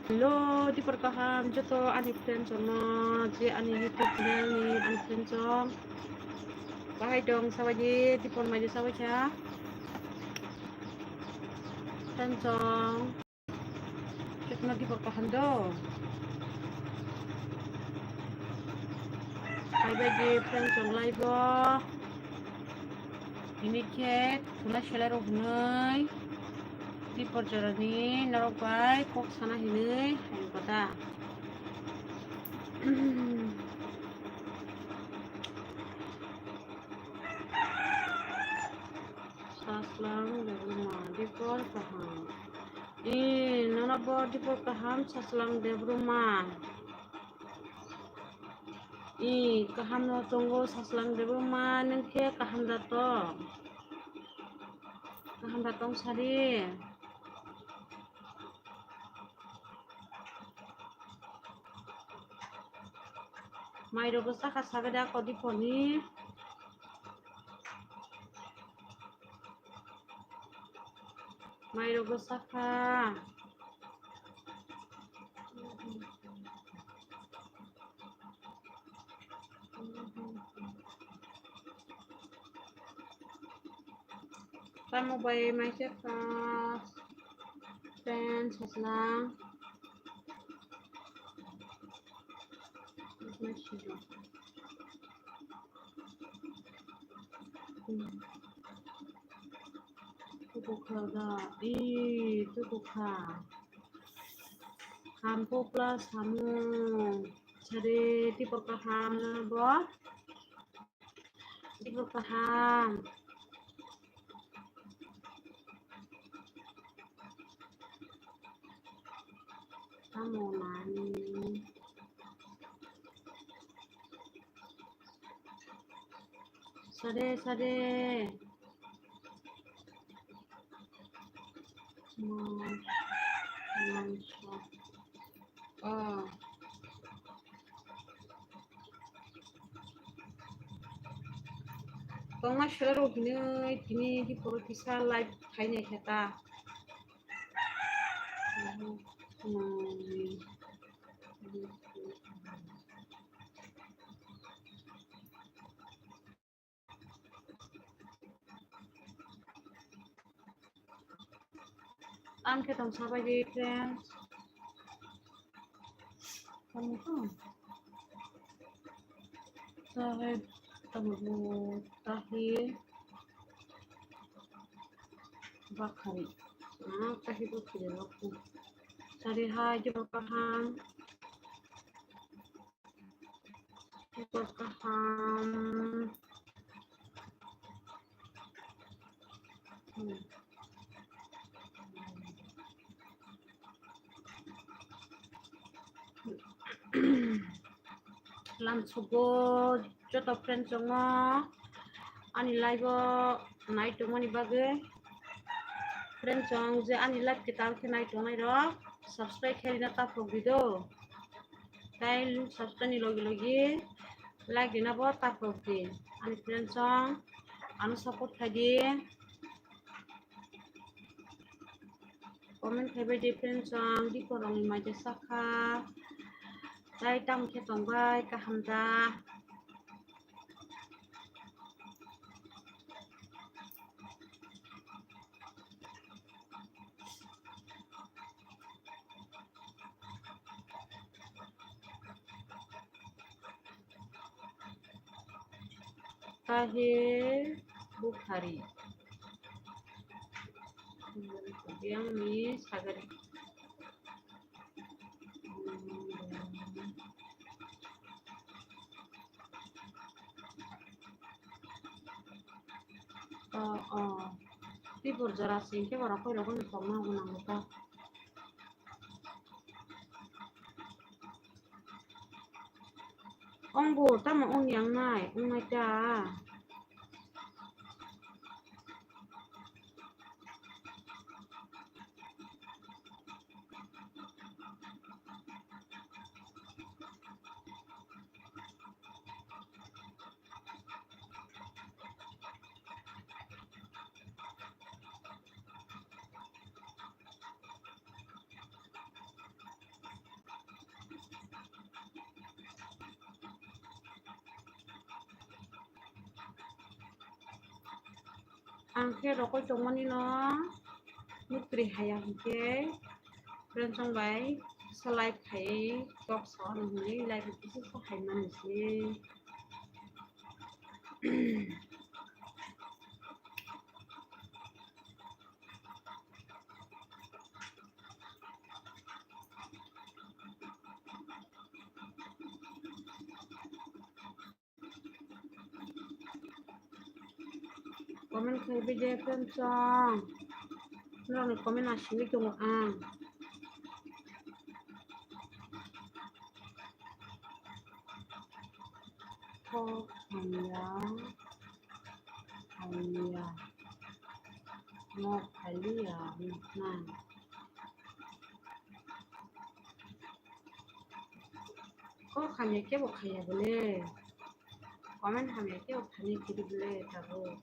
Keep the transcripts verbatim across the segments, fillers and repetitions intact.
Hello, dipor kaham joto ani friends rokno, je ani YouTube channel ni ani friends rok. Bahai dong sabaidi, dipor maidi sabaikha. Friends rok. Jotono dipor kaham do. Phaibaidi friends rok live o. Tini khe khuna selai rok hwnwi dipor jorani norok bai kok sana hinwi hai kota. Saslang Debbarma, dipor kaham. Ee, nono bo dipor kaham, Saslang Debbarma. Ee, kaham no tongo, Saslang Debbarma, nwng khe kaham da tong? Kaham da tong sari? Mai rok bwsa kha sagada kodi poni. Mai rok bwsa kha. Tamo bai mai khe kha. Friends, Saslang. Tuku kha da, ee, tuku kha. Hamko plus hamu. Sari, dipor kaham bo. Dipor kaham. Tamo nani. Sade, sade. Mo, mo, oh. Tongma sero hinwi tini di poro kisa live khainai khe ta. Ang khe tong sabai di friends. Tamo to. Tahir tamo bo tahir. Bakhari. Ah, tahir bakhari rok. Sari hai jeba kaham. Jeba kaham. Hmm. Lamsugo joto friend chongo ani live o nai tongmani bagwi. Friend chong je ani live kital khe nai tongnai rok subscribe khe rina taphok di do. Tai subscribe ni logi logi like dina bo taphok di. Ani friend chong ano support khai di. Comment khai bai di friend chong, di porong ni mai de sakha. Tai tamo khe tong bai kaham da. Tahir Bukhari. Yang ni sagari. Oh, oh. Tibur jora sing khe borok koi rok ni tongna nango ta. Ongbo tamo ong yang nai, ong nai ta. Ang khe rokoi tongmani no nuktri haya hinkhe friends rok bai kisa live khai talk so hinwi live kisa kisa hai mani se. Comment khai bide friends song. Norokni comment asingwi tongo ang. Kok hamya, hamya. Nok hamya, na. Kok hamya kebo khaiya bole. Comment hamya kebo khainai kiri bole tabuk.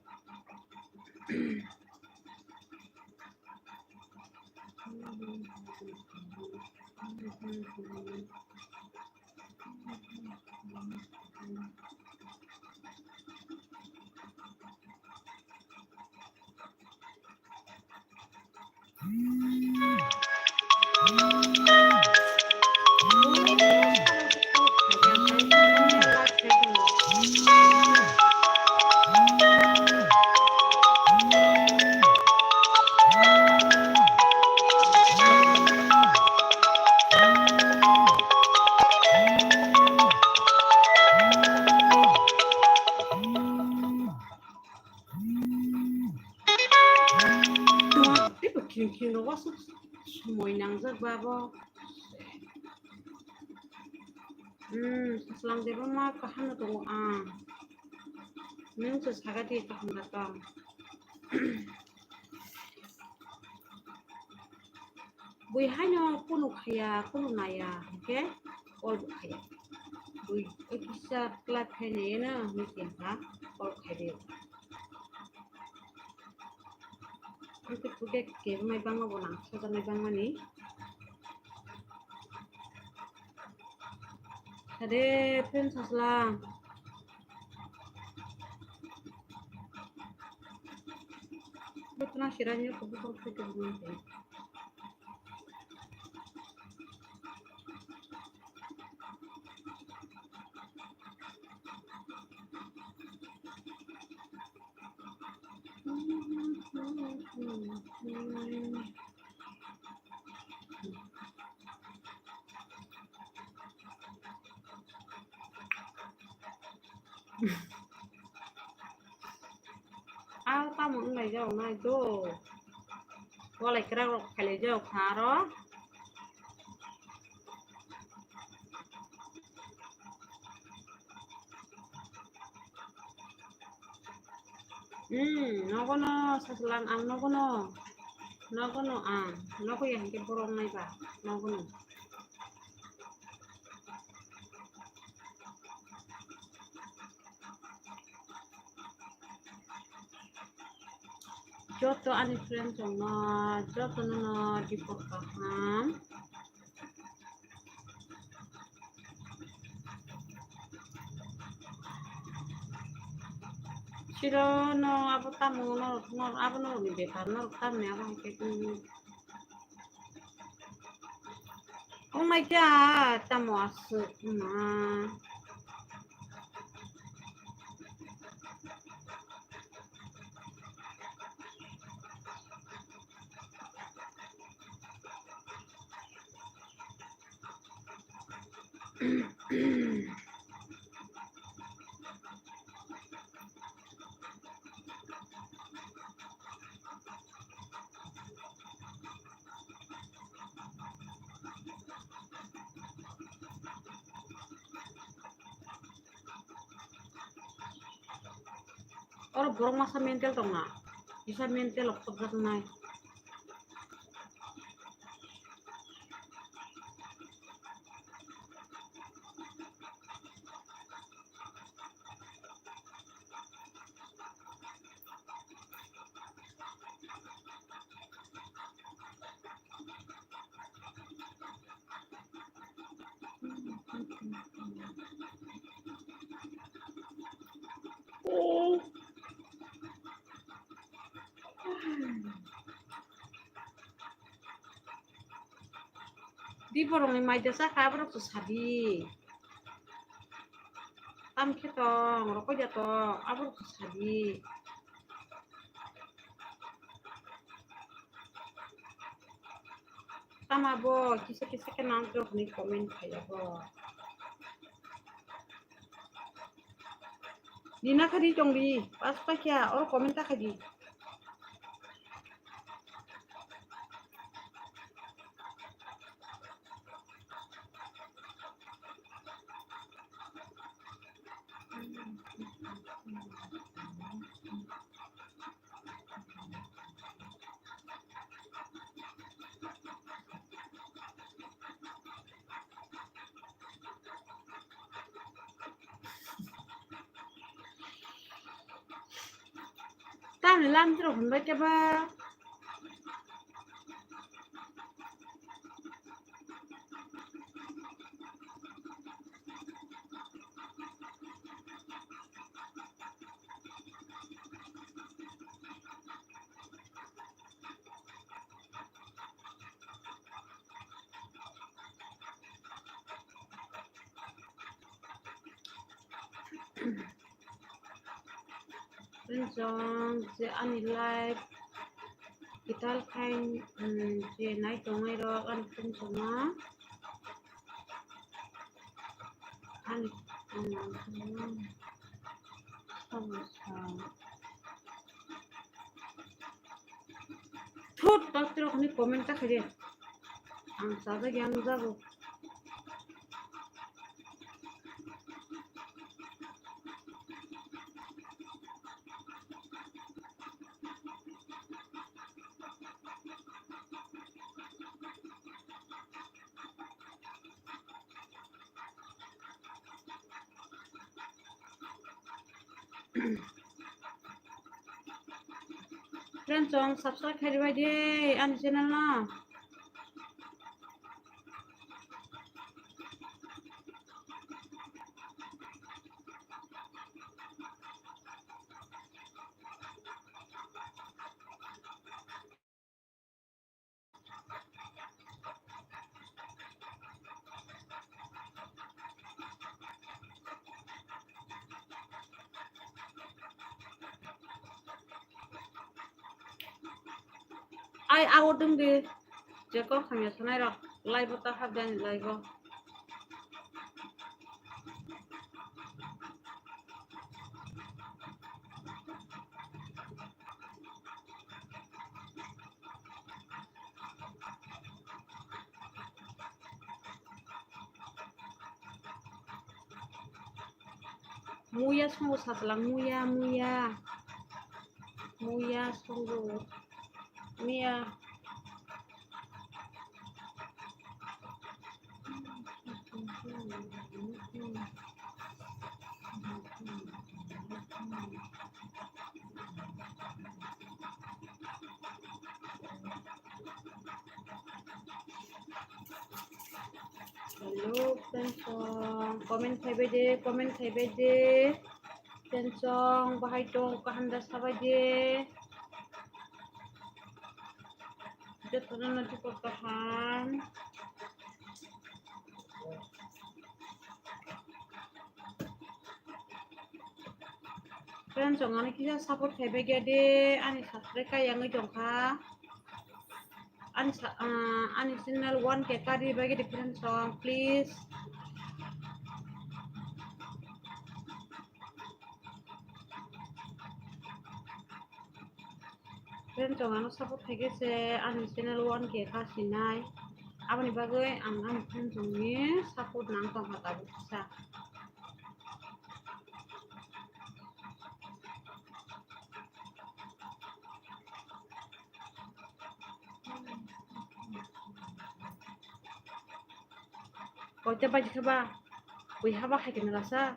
Tei bo khing khing rok wasuk sumoi nangjak ba bo. Hmm, Saslang debama kaham no tongo ang. Nwng se saga di kaham da tong. Bui haino kunu khaya, kunu naya, hingke call bo khaya. Bui kisa clap khainai no meeting ha call khai di. Ang khe puke kebamai bangma bo nang sojaknai bangmani. Ade friends Saslang. Butna siranya kubu kubu kubu kubu. Ah, tamo wng lai jao nai do. Walai kwrak rok khailai jao kha aro. Hmm, nogono Saslang ang nogono. Nogono ang. Nogo ya hingke borok naiba. Nogono. Joto ani friend rokno jotono no dipor kaham. Siro no abo tamo norok, norok abo norokni bepar, norok tamni abo hai khe tongwi. Wngnai khe ah tamo aswk wngma. Oro borok masa mental tongna, kisa mental rok khobjaknai. Di borokni maida chakha, aborok to sadi. Tam khe tong, rokoi da tong, aborok to sadi. Tama bo kisa kisa khe nang rokni comment khaiya bo. Dina khadi tong di, pas paikha, oro comment ta khadi. Tamni lamchwrok hwnbai khe ba. Friends, je ani live kital khai, mm, je nai tongnai rok ani friends no. Ani, mm, Thut, doctor khani comment ta khaide. Ang sajak yang jago. Friends, chong subscribe khai ribai de ani channel no. Ai, abo dong di. Je kok hamya sanai rok. Live o ta hap jani live o. Muya songo satlang, muya, muya. Muya songo. Muya. Hello, friends, comment khaibai de, comment khaibai de. Friends, bahai tong, kaham da sabai de. Jotono no jukot kaham. Friends, ang ani kisa support khaibai gya de, ani subscribe kai yangwi tongkha. Ani sa-, ah, ani channel one K kari bai gya de, friends, song, please. Friends, ang ano support khaikhe se ani channel one K kha sinai. Aboni bagwi ang ani friends ni support nang tongkha tabuk kisa. Koita baji khe ba? Bui haba hai khe nang rasa.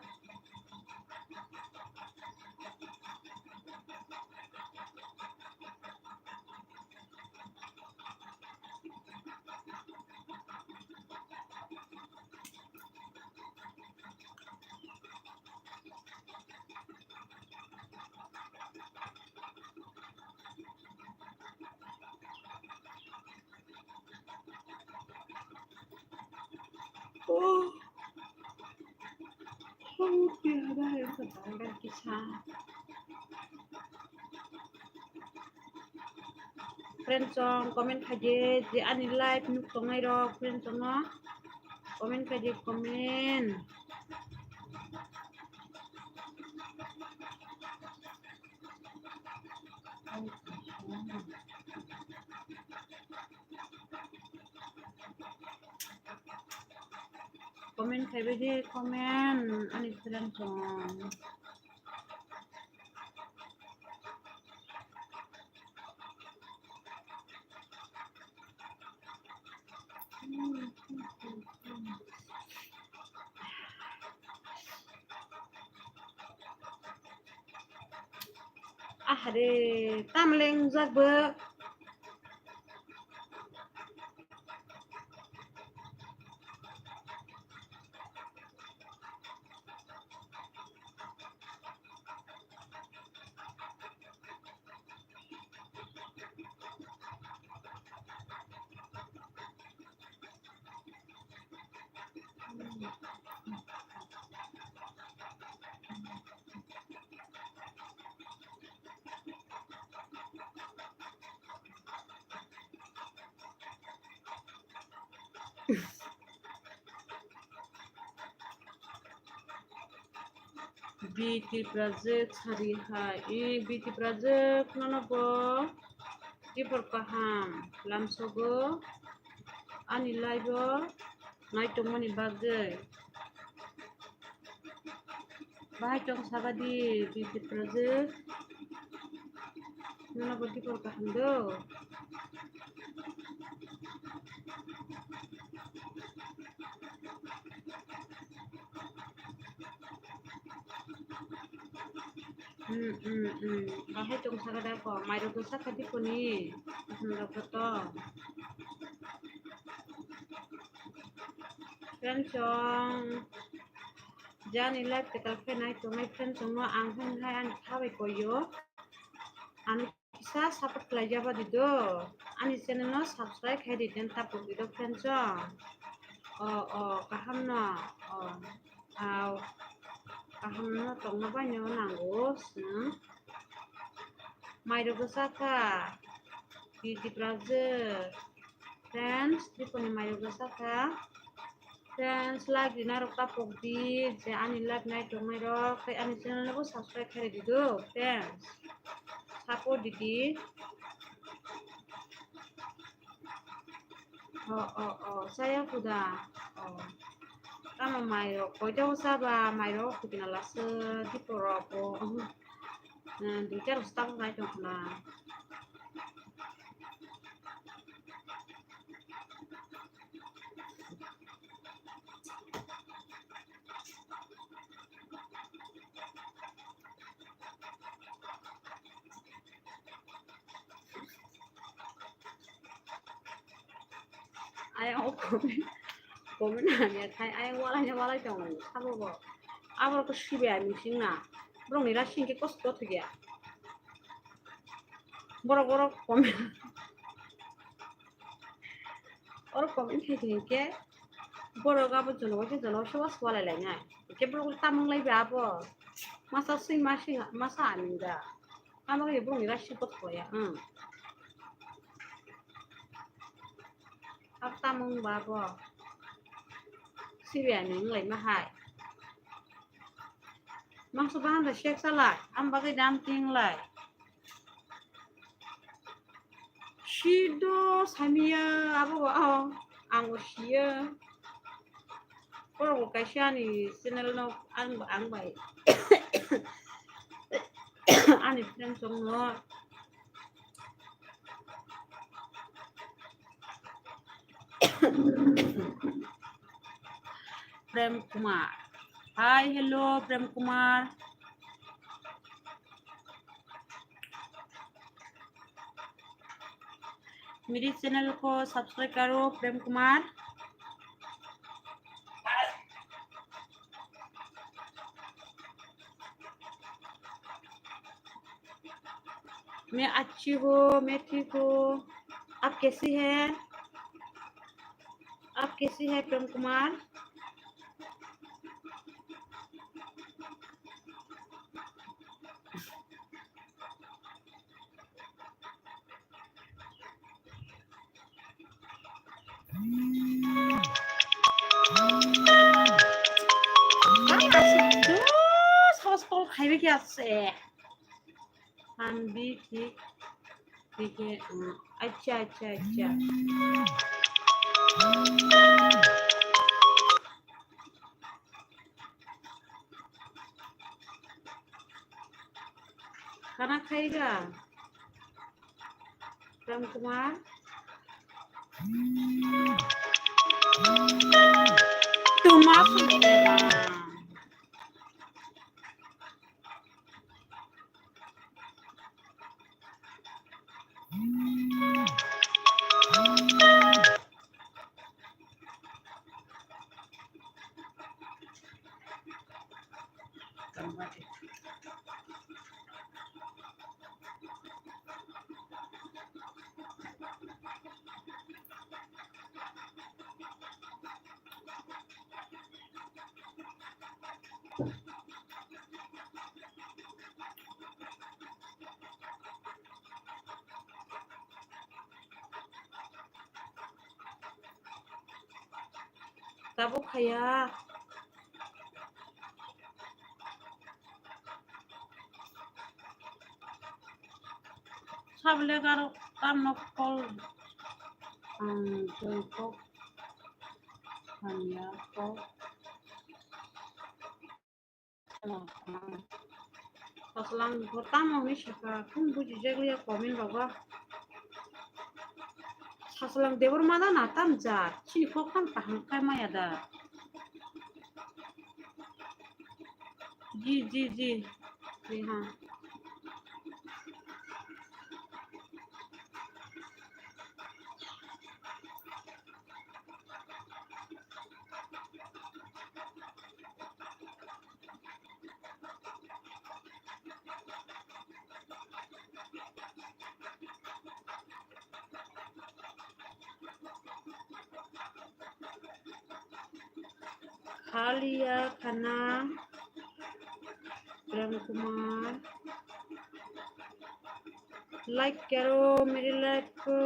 Friend song comment khai di, je ani live nuk tongnai rok friend song no comment khai di, comment. Comment khai bai di, comment ani friend song. Ahare, tamle wngjak bo. B T Project sari hai, eh, B T Project nono bo tibor kaham lamsogo ani live o naitongmani bagwi. Bahai tong saba di, B T Project. Nono bo tibor kaham do. Hmm, hmm, hmm. Bahai tong saka da ko, mairok do saka di koni. Asam rok to. Friend song. Jani live kwtal khe nai tongnai friend song no ang hai hai ani khabai koyo. Ani kisa support khlai jaba di do. Ani channel no subscribe khai di den tapuk di do friend song. O, o, kaham no. O. Au, kaham no tongna bai no nango, hmm. Mairok bwsa kha, B T Project. Friends, triponi mairok bwsa kha. Friends, like rina rok tapok di, je ani live nai tongnai rok, tei ani channel no bo subscribe khai di do, friends. Support di di. O, o, o, saya kuda. O. Tamo mairok, koito saba mairok, kutina lasa, tipo rok, o. Hmm, duita rok stak nai tong khna. Ayang o comment, comment hamya khai, ayang walai na walai tongo, sabo bo. Abo ko sibe ai mising na. Borok ni ra sing ke kosto thugya. Borok, borok comment. Oro comment khai thai ke, borok abo jono waisa jono soba soba lai lai nai. Ke borok tamung lai ba abo. Masa sui masi, masa aning da. Amo ke borok ni ra sing kosto ya, hmm. Abo tamung ba abo. Sibe aning lai ma hai. Mangso bahan da sek salai, am bagwi dam ting lai. Sido samiya abo, oh, ang bo siya. Oro bo kaisa ani channel no ang, ang bai. Ani friend song no. Prem Kumar. Hi, hello, Prem Kumar. मेरे चैनल को सब्सक्राइब करो, प्रेम कुमार। मैं अच्छी हूँ, मैं ठीक हूँ। आप कैसी हैं? आप कैसी हैं, प्रेम Kumar? Ai, asik dos hos kol khaibai khe ase. Hanbi thik, thik he, um, acha, acha, acha. Khana khaiga? Prem Kumar. Tuma sujeba. Tabuk khaya. Sabole garo tamno kol ang joi kok hamya kok. Saslang bo tamo hwnwi sakha, kung bujijak liya comment rogo. Saslang Debbarma da na tam jat, chini kok tam kaham khai maya da. Ji, ji, ji. Ji ha. Khaliya khana, Prem Kumar. Like karo mere live ko,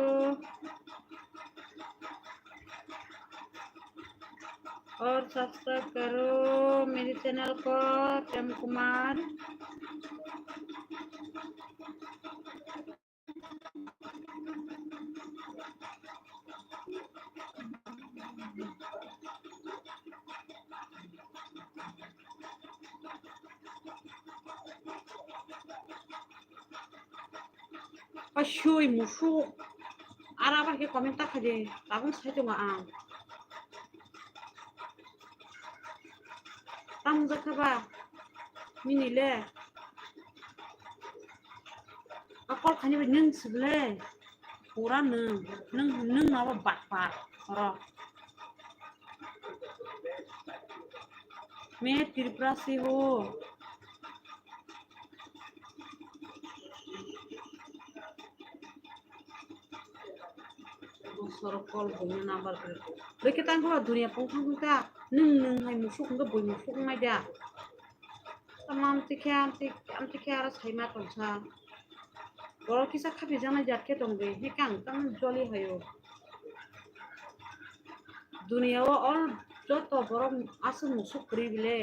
aur subscribe karo mere channel ko, Prem Kumar. Asui musuk. Ara bar ke comment ta khaide. Tabung sai tongo ang. Tamo jakha ba? Nini le? A kol khaini bai nwng sibole. Pura nwng, nwng, nwng abo bakpar oro. Main Tripura se ho. Sorok kol buino number khe. Lekhe tang kho duniya pung thang kho ta. Nwng nwng hai musuk hwnkhe bui musuk wngnai da. Tamo amtwi khe, amtwi, amtwi khe aro saima tongsa. Borok kisa khapijaknai jat khe tong di, hikhe ang tamo joli haio. Duniya o all joto borok aswk musuk kwrwi bile.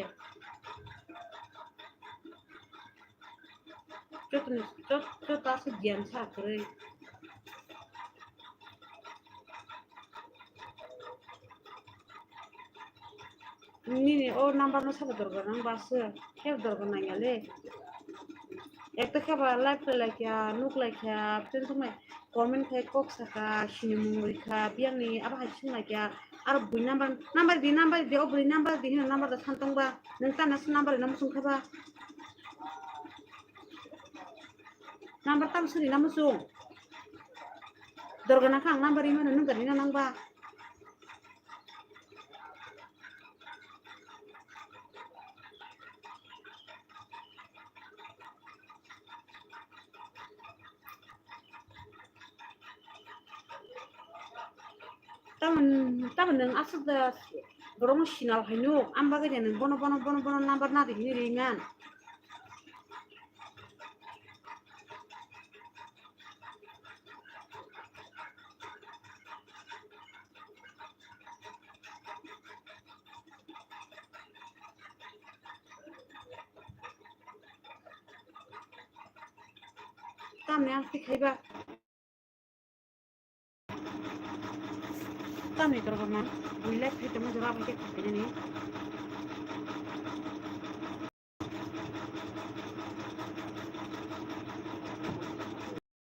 Joto ni, jot-, joto aswk giyan sa kwrwi. Nini o number no sabo dorkar nang ba se, khe dorkar nang ya le. Ekta khe ba live khlai laikya, nuk laikya, ten thumai comment khai kok saka, sini mung rikha, biyang ni abo hai sung laikya, aro bui number, number di, number di, o bui number di, hino number da san tong ba, nang ta na number no musung kha ba. Number tang suri na musung. Dorkar nang kha ang number rimano nung gari na nang ba. Tamon, tamon nwng aswk da borokno sinal hai nuk, ang bagwi de nwng bono, bono, bono, bono number na di hinwi ri man. Tamni ang tikhlaiba. Tamni torokno bui live khai tongma jora bai khe khainani.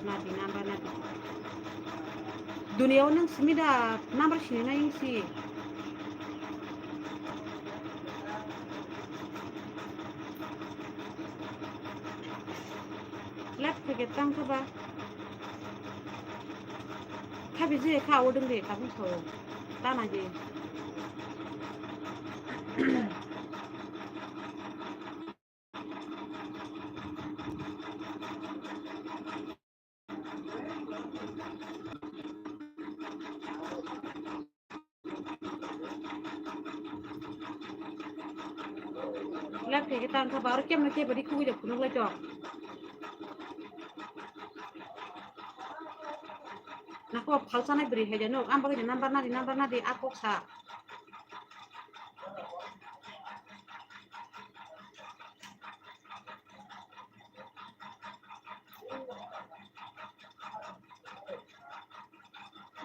Nadi number nadi. Dunia o nang simi da number sini na ing si. Live khai tang khe ba. Khabi je kha o ding de tabuk sao. Tana je. Live khai khe tang kha ba oro kemno khe bari khugui da phunuk lai tong. Nako phalsa nai bwrwi hai de no, ang bagwi de number nadi, number nadi, a kok sa.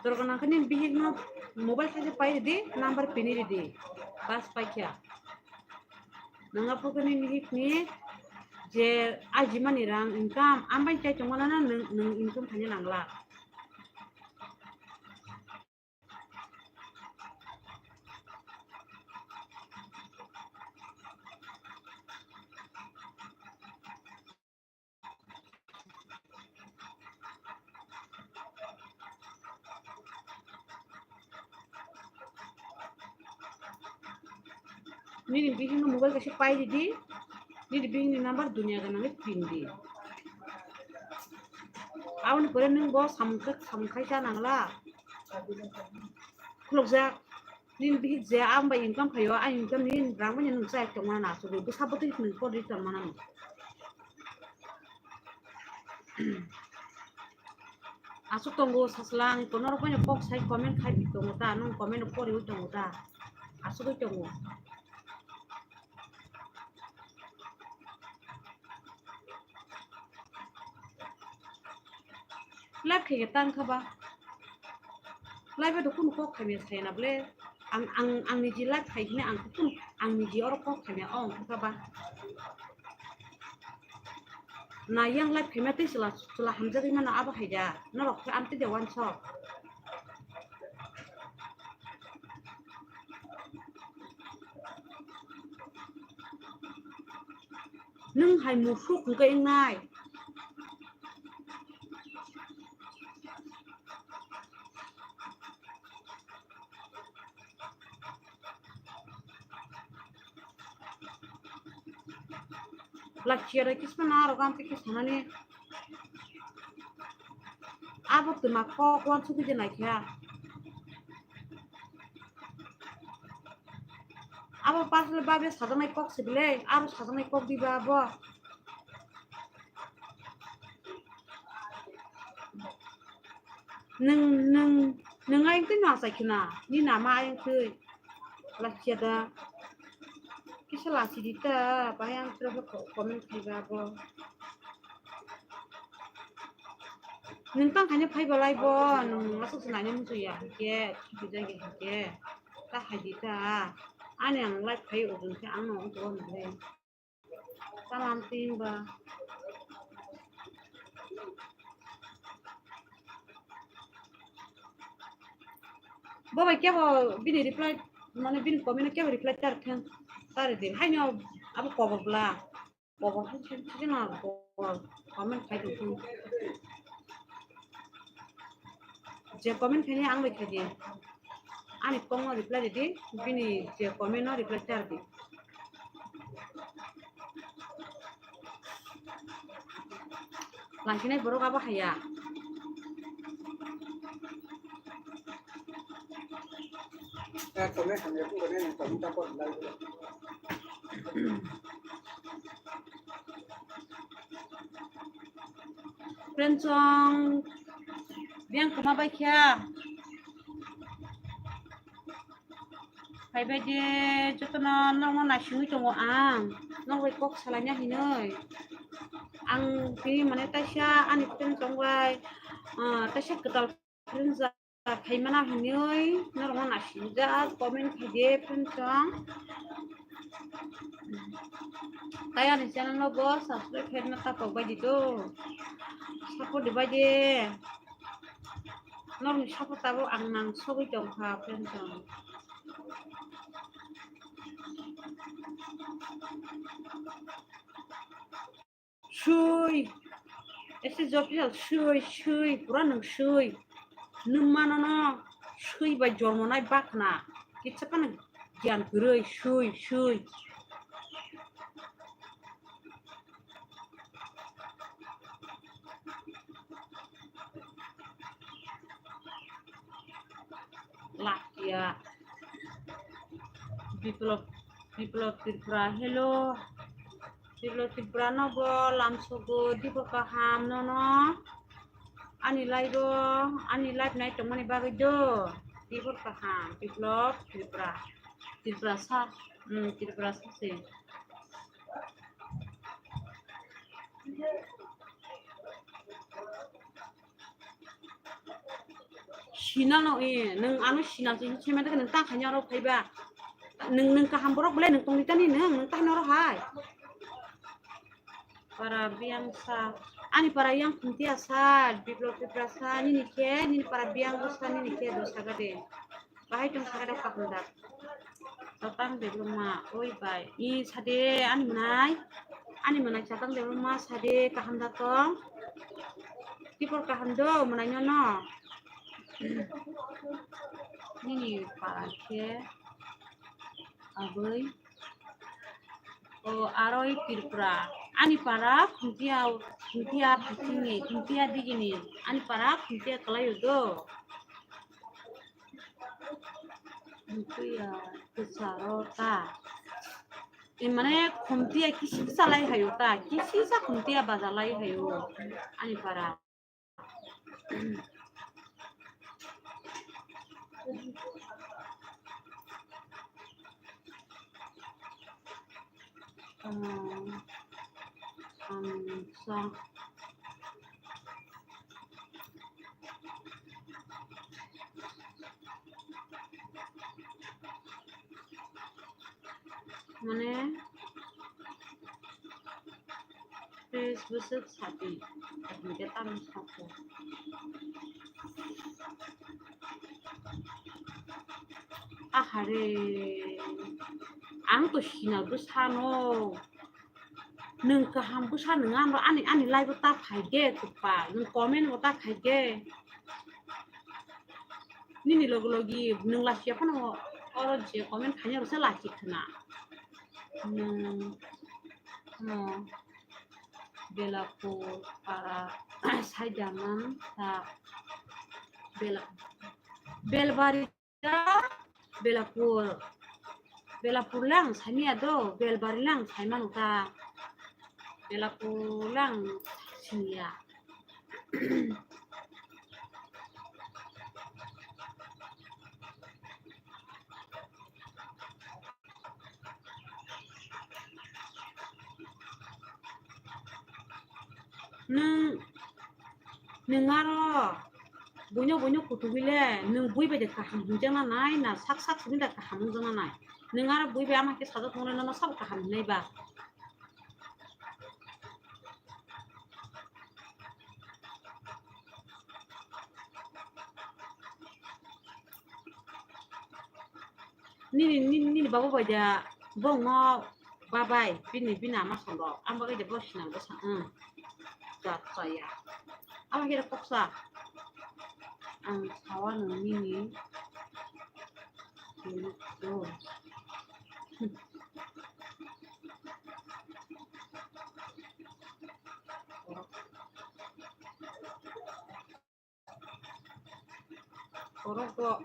Dorkar nang khe nini bihik no mobile khaisa pai ridi, number pini ridi, bas paikha. Nang aphuru khe nini bihik ni je ajimani rang income, ambai chai tongmana no nwng, nwng income khaina nangla. Nini bihik no mobile kaisa pai ridi, nini bihik ni number dunia gana nge pin di. Aboni pore nwng bo samung khe, samung khai cha nangla. Khulukjak. Nini bihik je ang bai income khaio, ang income ni rang bai nwng chai tongmana na asugwi bwsa bwtwi nwng kori tongmana no. Aswk tongo saslang, kono rok bai kok sai comment khai di tongo ta, nwng comment pori wi tongo ta, aswk wi tongo. Live khai tang kha ba. Live do kunu kok khamya sai na ble. Ang, ang, ang niji live khai hine ang kunu, ang niji oro kok khamya ong kha ba. Na yang live khaima tei chwla, chwla hamjagwi mano abo hai da. Norok khe amtwi de wansok. Nwng hai musuk hwnkhe wngnai. Lachiya da kisma na aro gam tei kisma nani. Abo twma kok wansugwi je naikha. Abo pasal babe sajaknai kok se bile, aro sajaknai kok diba abo. Nwng, nwng, nwng ayang twi ma achai khna, ni nama ayang twi. Lachiya da. Kisa lachi di ta, bai ang tra ko-, comment khai ba bo. Nwng tang khaina phai balai bo, nwng aswk se naina muchung ya, hwnkhe, khibi jagi hwnkhe, ta khai di ta. Ani ang live khai o hwnkhe ang no wng tong nai. Salam tin ba. Bo bai kebo bini reply, mane bini comment no kebo reply tar khen, tar din. Haino abo kobor bla. Kobor hai khe, khe na kobor comment khai tong khe. Je comment khaini ang bai khai di. Ani kok no reply ridi, bini je comment no reply tar di. Lasinai borok abo haya. Friendsong, biyang kwma bai kha. Phaibai de jotono nokno naisingwi tongo ang, nok bai kok salaina hinwi. Ang tini mane taisa ani friend chongbai, ah, taisa kwtal friend ja khaimana hinwi norokno naisijak comment khaide friend chong. Tai ani channel no bo subscribe khaina tapok bai di to. Support di bai de. Norokni support tabuk ang nang sogwi tongkha friend chong. Sui. Ese job ya sui, sui, pura nung sui. Nung mano no sui bai jormo nai bakna. Kitsa phano giyan kwrwi, sui, sui. Lakia. Biplop, Biplop Tripura, hello. Biplop Tripura no bo lamsogo, dibor kaham nono. Ani live o, ani live nai tongmani bagwi do. Dibor kaham, Biplop Tripura. Tripura sa, hmm, Tripura sa se. Sinano, eh, nung ano sinal se, se mata nung ta khanya ro phaiba. Nung, nung kaham borok bole nung tongni tani nung, nung ta hano ro hai. Para biyang sa, ani para yang khuntia sa, Biplop Tripura sa, nini khe, nini para biyang sa, nini khe do saga de. Bahai tong saga de kaham da. Chatang Debbarma, oi bai. I sade, ani mwnai. Ani mwnai Chatang Debbarma sade, kaham da tong. Tipor kaham do, mwnai no no. Nini para khe, aboi. O, aroi Tripura. Ani para, khuntia, khuntia, khuntia, digini. Ani para, khuntia kalai do. Khumtiya kwcharo ta. E mane khumtiya kisi kisa lai hayo ta, kisi sa khumtiya baja lai hayo ani para. Mane, tris bwswk sadi, hwnkhe tamni sakha. Ahare, ang to sina bwsano. Nwng kaham bwsa nwng ano ani, ani live o ta phai de kwpal, nwng comment bo ta khai de. Nini logi logi nwng lachiya phano oro je comment khaina rwsa lachi khna. Nwng no Belapur para saidamang ta Bela-, Belbari Belapur, Belapur lang saimanya do, Belbari lang saimano ta, Belapur lang singya. Nwng, nwng aro buino, buino kutubi le, nwng bui bai de kaham hwnjakna nai, na sak sak simi da kaham wngjakna nai. Nwng aro bui bai ama khe sajak tongo le, nono sabo kaham hwnwi ba. Nini, nini, nini babu bai da bongno babai, bini, bini ama sondo, ang bagwi da bo sinang bwsa, hmm. Ja, ja, ya. Ama khe koksa. Ang sawa nang nini. Oh. Oro ko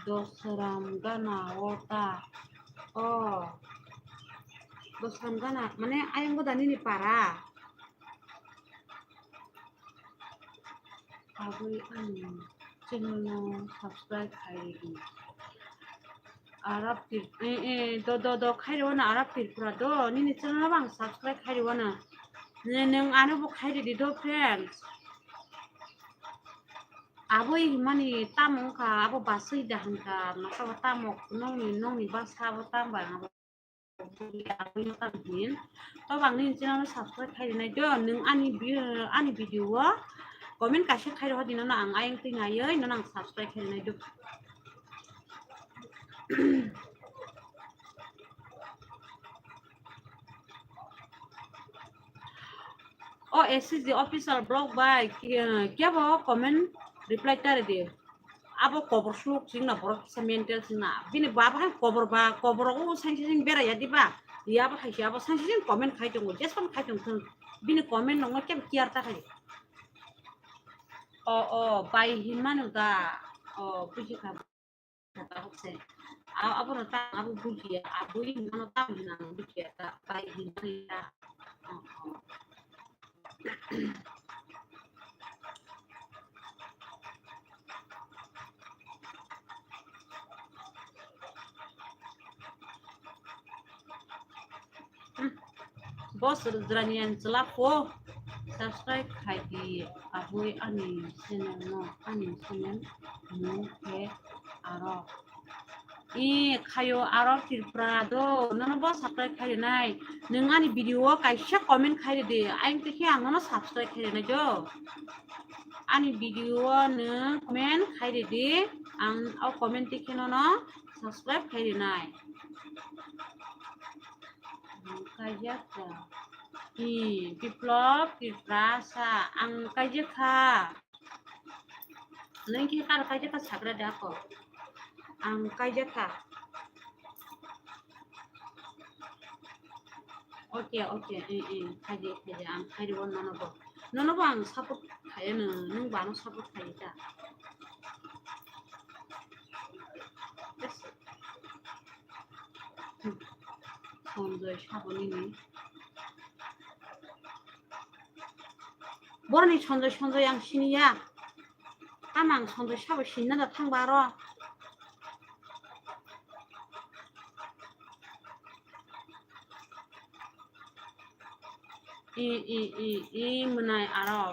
Dosram gana ota. Oh. Dosram gana, mane ayang goda nini para. Aboni ani channel no subscribe khai di. Arab Trip-, eh, eh, do, do, do, khairwano Arab Tripura do, nini channel bang subscribe khairwano. Ne, nung ano bo khairidi do, friends. Abo himani tamo wngkha, abo basui da hwnka, masa bo tamo nongni, nongni basa bo tamo ba, abo hin. To bang nini channel no subscribe khai rinai do, nung ani vi-, ani video o comment kaisa khai rohor di, nono ang ayang twi naiwi nono ang subscribe khai rinai do. O S C G official blog bai, ke-, kebo comment reply tari di. Abo kobor suluk sing na, borok kisa mental sing na. Bini baba hai kobor ba, kobor o sangsi sing bera ya di ba. Ya bo hai si abo sangsi sing comment khai tongo, jespan khai tong thung. Bini comment nongo kebo care ta khai. O, o, bai hinmano da. O, buji kha. Tabuk se. A-, abono ta abo bujiya, aboni hinmano ta hinang bujiya ta, bai hinmani ta. O, o. Hmm. Boss Rajrani and Chalako, subscribe khai di, abui ani channel no, ani channel mung khe aro. I khayo aro Tripura do, nono bo subscribe khai rinai. Nung ani video o kaisa comment khai di, ayang tikhe ang nono subscribe khai rinai do. Ani video o nung comment khai di, ang o comment tikhe nono subscribe khai rinai. Ang kaijak kha. I Biplop Tripura sa ang kaijak kha. Nung khe kar kaijak kha sagra da ko. Ang kaijak kha. Okay, okay, eh, eh, khaidi, khaidi, ang khaidi o nono bo. Nono bo ang support khaiya no, nung bo ano support khaiya ta. Yes. Hmm. Sonjoy sabo nini. Boroni Sonjoy, Sonjoy ang siniya. Tamo ang Sonjoy sabo sinna da thangba aro. I, i, i, i, mwnai aro.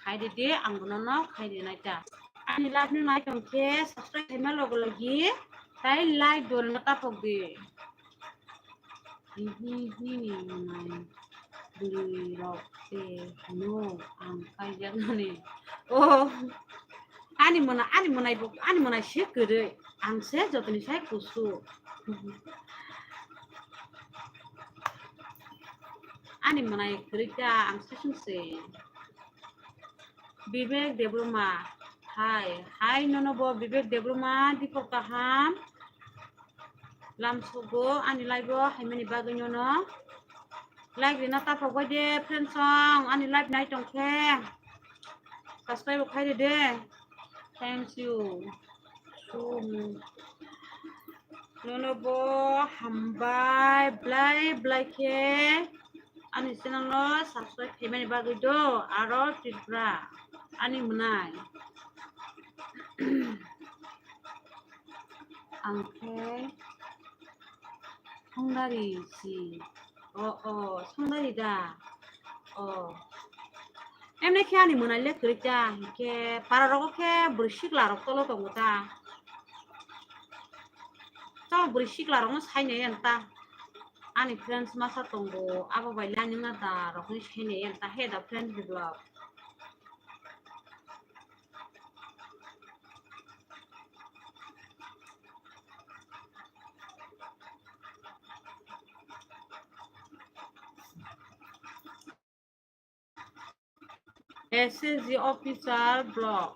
Khai di di, ang bono no khai di nai ta. Ani live no nai tong khe subscribe khaima logo logi, tai like dol no tapok di. Hi, hi, hi, ni mwnai bwrwi rok te no ang kaijak nani. Oh, ani mwnai, ani mwnai bo, ani mwnai se kwrwi, ang se jotoni sai kusu. Ani mwnai kwrwi ta, ang se sung se. Bibek Debbarma, hai, hai nono bo Bibek Debbarma, Dipok kaham. Lamsogo ani live o haimani bagwi nono like rina tapok bai de, friends song ani live nai tong khe subscribe khai de de. Thank you. Sum. Nono bo hambai blai blai khe ani channel no subscribe khaimani bagwi do aro Tripura ani mwnai. Ang khe Songdari si. O, o, Songdari da. O. Emne khe ani mwnai le kwrwi ta, hinkhe para rogo khe bwrwi sikla rok tolo tongo ta. Tamo bwrwi sikla rokno sainai yan ta. Ani friends masa tongo, abo bai lani na da rokni sainai yan ta, he da friends develop. S S G official blog.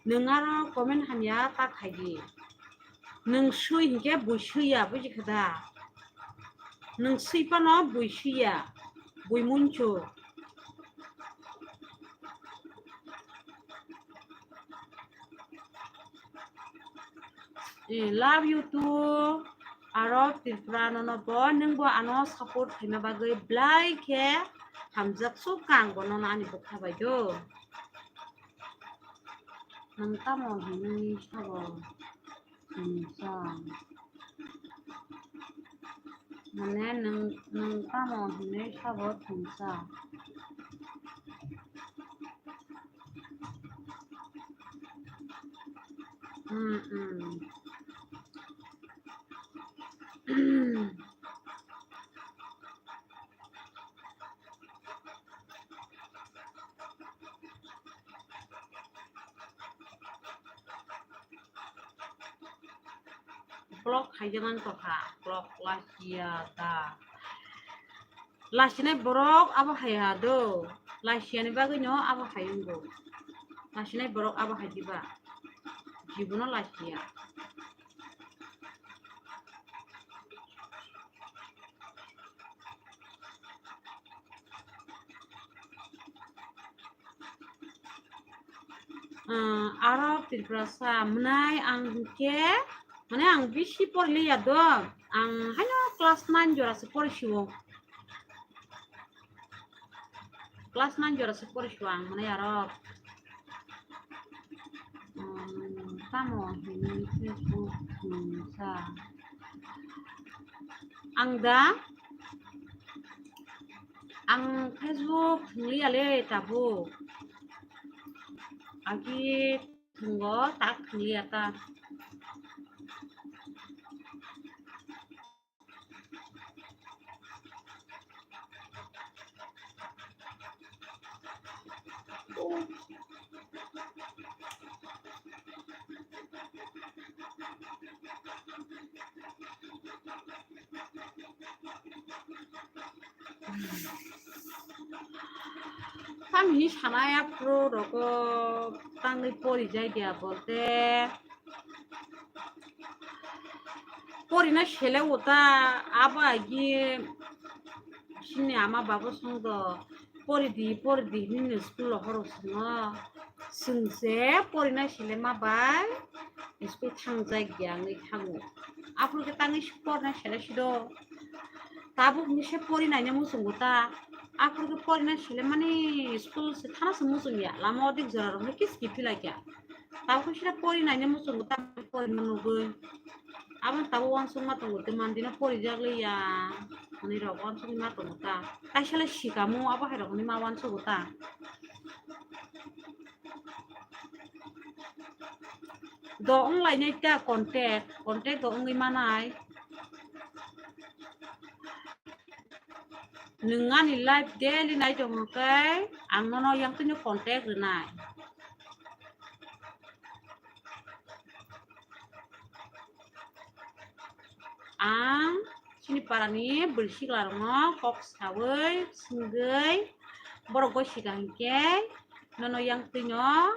Nwng aro comment hamya ta khai di. Nwng swi hinkhe bui swiya, buji kha da? Nwng swi phano bui swiya, bui munchu. Eh, love you too. Aro Tripura nono bo, nwng bo ano support khaima bagwi belai khe hamjak suk kang bo nono ani bwkha bai do. Nwng tamo hinwi sabo? thwngsa. Mane nwng, nwng tamo hinwi sabo thwngsa. Hmm, hmm. Block khaijak ang tongkha, block lachiya da. Lachinai borok abo hai ha do, lachiyani bagwi no abo hai wngo. Lachinai borok abo hai diba, jibono lachiya. Ah, aro Tripurasa mwnai ang hinkhe, mane ang bisi poriliya do, ang haino class nine jora se porisio. Class nine jora se porisio ang, mane aro, um, tamo hinwi Facebook thwngsa. Ang da, ang Facebook thwngliya le tabuk. Agi thwngo, tak thwngliya ta. Tamni sanai aphuru rogo tangwi porijai dia bolte. Porina sele uta abo agi sini ama babo songdo poridi, poridi hinwi school o horok swngo. Swngse porina sele ma bai school thangjak ya wngwi thango. Aphuru khe tangwi porina sele sido. Tabuk ni se porinaino muchungo ta. Aphuru khe porina sele mani school se thana se muchung ya. Lama o dik jora rok no kiski philai kya. Tabuk sira pori naina muchungo ta pori nugwi. Abo tabuk wansuk ma tongo te mandino pori jak liya. Ani rok wansuk ma tongo ta. Kaisa le sikamo abo hai rok ni ma wansugo ta. Do wng lai nai ta contact, contact do wngwi manai. Nwng ani live daily nai tong khe ang nono yang tini contact rwnai. Ang chini parani bwrwi sikla rokno kok sawi swngwi borok goi sika hinkhe nono yang tino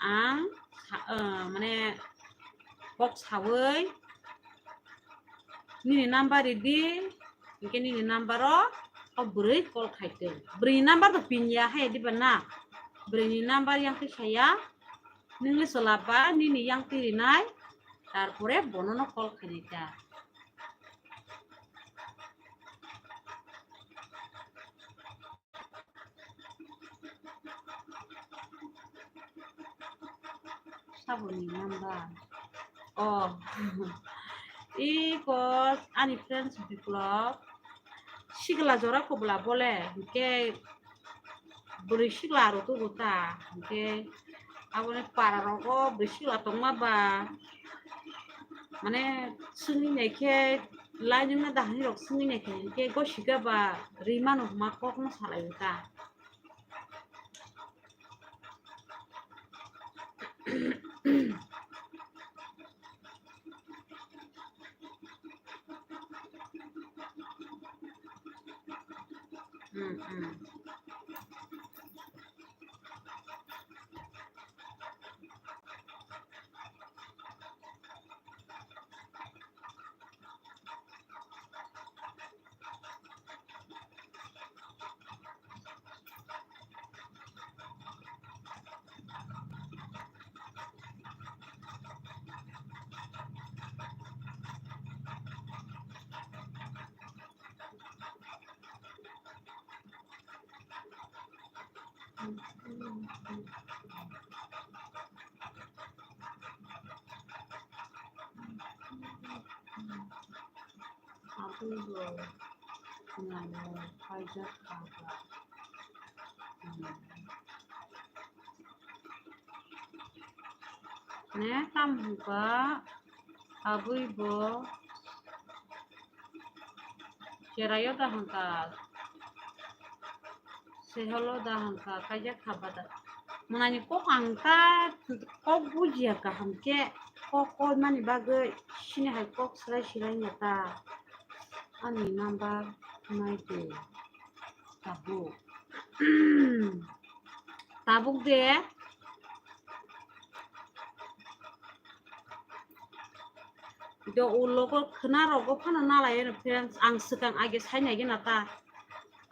ang sa-, eh, mane kok sawi nini number ridi, hinkhe nini number o o bwrwi call khaitwng. Bwrwini number to pinya hai diba na? Bwrwini number yang khe saya, nwng le solaba nini yang twi rinai, tarpore bono no call khainai ta. Saboni number. Oh. Iko ani friends Biplop. Sikla jora kobla bole. Hinkhe bwrwi sikla aro tubu ta. Hinkhe aboni para rogo bwrwi sikla tongma ba. Mane swngwi naikhe. Lainwngno dahani rok swngwi naikha hinkhe gosika ba rimano hwnma kokno salaio ta. Hmm, hmm. Kubo nangno paijak kha ba? Ne tam hwnkha, abwi bo cheraio da hwnkha, seholo da hwnkha, kaijak kha ba da. Mwnani kok ang ta kok bujiya kaham khe, kok koimani bagwi sini hai kok swrai swrai ya ta. Ani number nai de. Tabuk. Tabuk de. Do ulo ko khna rogo phano nalai no friends, ang swkang age sai nai gena ta.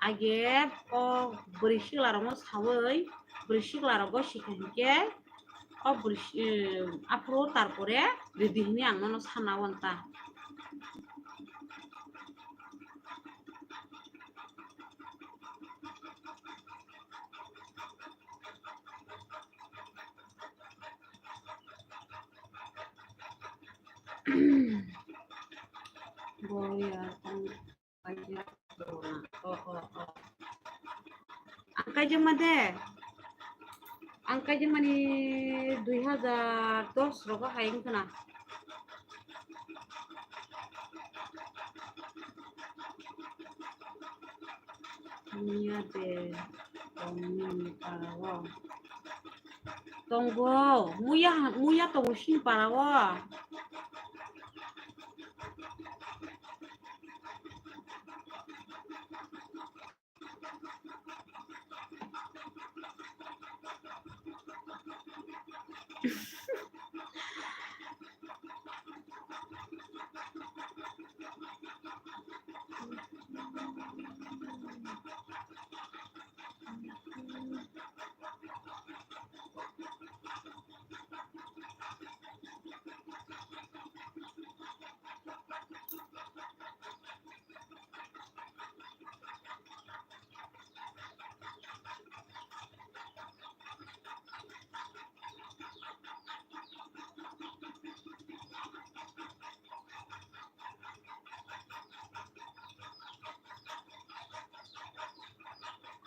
Age o bwrwi sikla rokno sawi, bwrwi sikla rogo sikha hinkhe o bwrwi si-, eh, aphuru tarpore ridi hwnwi ang nono sana o ta. Boya, tang, kaija, oh, oh, oh. Ang kaijak ma de. Ang kaijak mani dui hazar dos rogo hai wngkha na. Muya de tongmani parao. Tongo, muya, muya tongo sini parao.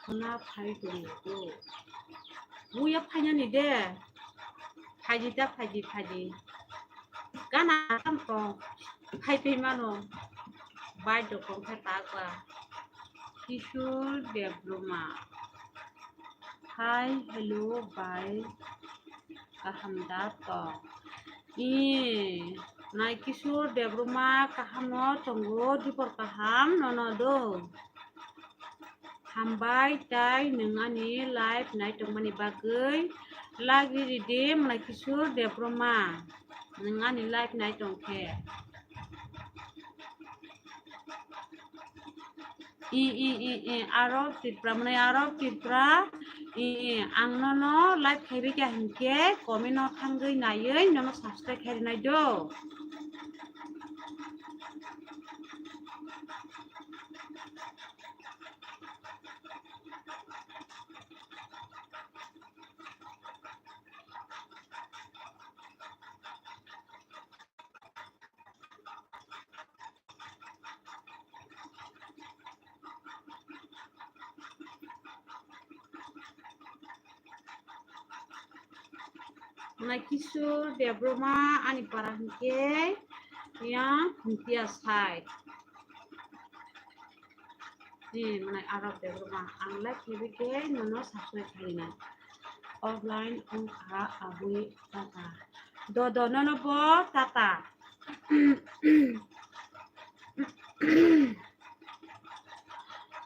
Khna phai tongo. Muya phainani de. Phaidi ta, phaidi, phaidi. Gana tam tong. Phai twi mano. Bai dokong khe ta ba. Kishore Debbarma. Hi, hello, bai. Kaham da tong? Ee, nai Kishore Debbarma kaham no tongo, dipor kaham nono do. Hambai tai nwng ani live nai tongmani bagwi. Like ridi mwnai Kishore Debbarma, nwng ani live nai tongkhe. I, i, i, i, aro Tripura, mwnai aro Tripura, i, i, ang nono live khaibai kha hinkhe comment no thangwi naiwi nono subscribe khai rinai do. Mwnai Kishore Debbarma ani para hinkhe yang Khuntia side. Ni mwnai Arab Debbarma ang live khaibai khe nono subscribe khaina. Offline wngkha abui tata. Do do nono bo tata.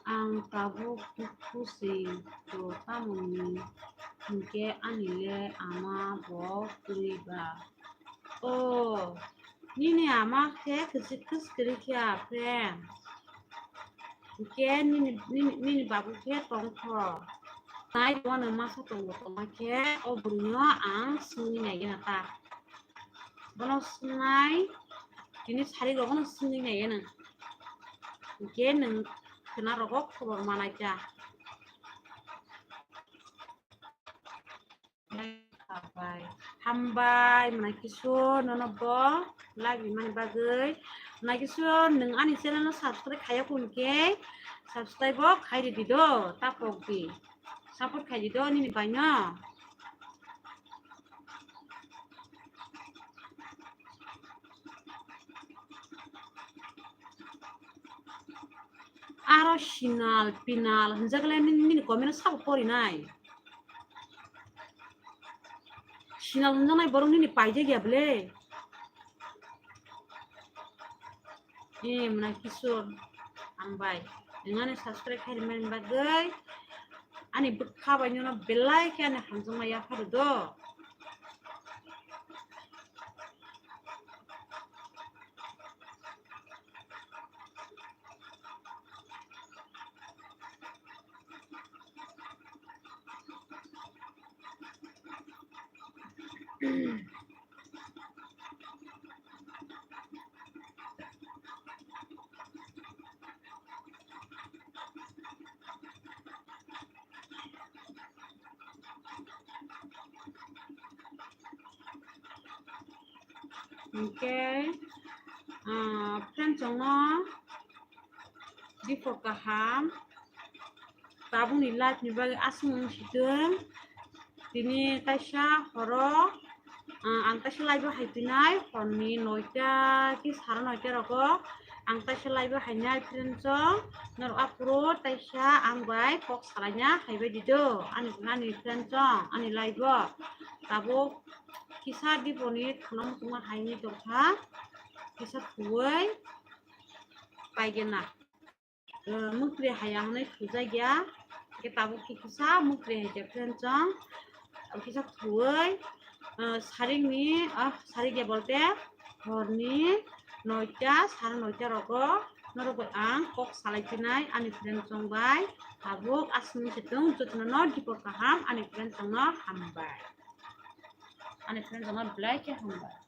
Ang tabuk dukhu se to tamoni hinkhe ani le ama bo kwrwi ba. O, nini ama khe kwchwk kwchwk kwrwi kha, friend. Hinkhe nini, nini, nini babu khe tongkho. Nai bono masa tongo tongma khe o bwrwino ang swngwi naigwna ta. Bono swngnai, tini sari rogono swngwi naigwna. Hinkhe nwng khwna rogo khobor manai ta. Hambai, hambai, mwnai Kishore nono bo live rimani bagwi. Naikiswr, nwng ani channel no subscribe khaiya khe subscribe o khai ridi do, tapok di. Support khai di do nini bai no. Aro sinal pinal hinjakle nini, nini comment o sabo pori nai. Sinal hinjaknai borok nini paijak ya bwle. Em, Naikiswr, hambai. Nwng ani subscribe khai rwmani bagwi ani bwkha bai nono belai khe ani hamjakma yapharu do. Hwnkhe, ah, friend chwngno dipor kaham. Tabukni live ni bagwi aswk wng sitwng. Tini kaisa horo, ah, ang kaisa live o hai twi nai, horni noita ki sara noita rogo ang kaisa live o hai nai friend chwng. Norok aphuru taisa ang bai kok salaina hai bai di do, ani, ani friend chwng, ani live o. Tabuk kisa dipor ni thwngna muchungma hai wngwi tongkha, kisa thuwi paigena. Eh, muktri haya hwnwi thujakya. Hwnkhe tabuk khe kisa muktri hai khe friend chwng. Abo kisa thuwi, eh, sarikni, ah, sarikya bolte horni noita, sara noita rogo norok bai ang kok salai chinai ani friend chwng bai. Tabuk aswk se tong jotono no dipor kaham ani friend chwng no hambai. Ani friend chwng no belai khe hambai.